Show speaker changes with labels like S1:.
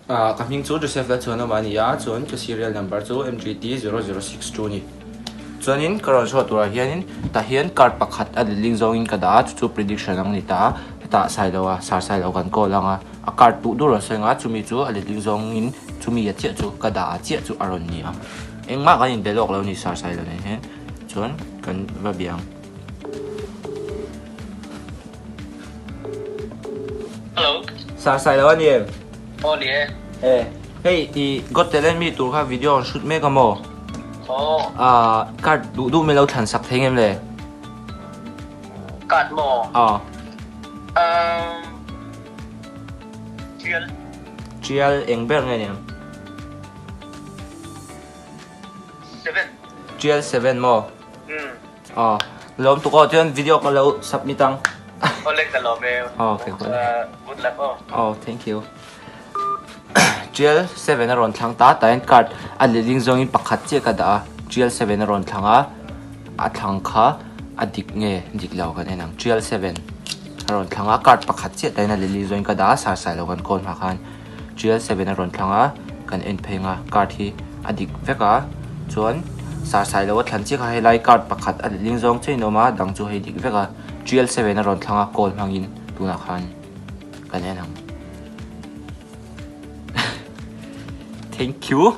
S1: Ka hming chu Joseph Lalchhuanawma a ni a, chuan ka serial number chu MGT 0062 a ni. Chuanin ka rawn chhuah turah hianin tah hian card pakhat a letling zawngin ka dah a, chu chu prediction ang a ni ta a, hetah Sailoa, Sir Sailoa kan call ang a, a card duh duh rawn sawi ang a, chumi chu a letling zawngin chumi a chiah chu ka dah a chiah chu a rawn ni ang. Engmah kan inbe lawk lo a ni Sir Sailoa nen hian, chuan kan va bia ang.
S2: Hello.
S1: Sir Sailoa a ni em?
S2: Aw ni e.
S1: E, hei i Got Talent mi tur kha video an shoot mek a maw?
S2: Aw.
S1: Ah, card duh duh min lo thlan sak thei ngem le?
S2: Card maw?
S1: Aw.
S2: Um, Trial.
S1: Trial eng ber nge niang?
S2: 7.
S1: Trial 7 maw?
S2: Um.
S1: Aw, lawm tuk aw, chuan video ka lo submit ang.
S2: Awle ka lawm e.
S1: Aw, okay, okay.
S2: Good luck aw.
S1: Aw, thank you. Trial 7 a rawn thlang ta, tah hian card a letling zawngin pakhat chiah ka dah a, Trial 7 a rawn thlang a, a thlang kha a dik nge dik lo kan en ang, Trial 7 a rawn thlang a, card pakhat chiah tah hian a letling zawngin ka dah a, sar sai lo kan call hma khan. Trial 7 a rawn thlang a, kan en phei ang a, card hi a dik vek a, chuan sar sai lo a thlan chiah kha helai card pakhat a letling zawng chiah in a awm a, dang chu hei dik vek a, Trial 7 a rawn thlang a call hmangin tunah khan kan en ang. Thank you.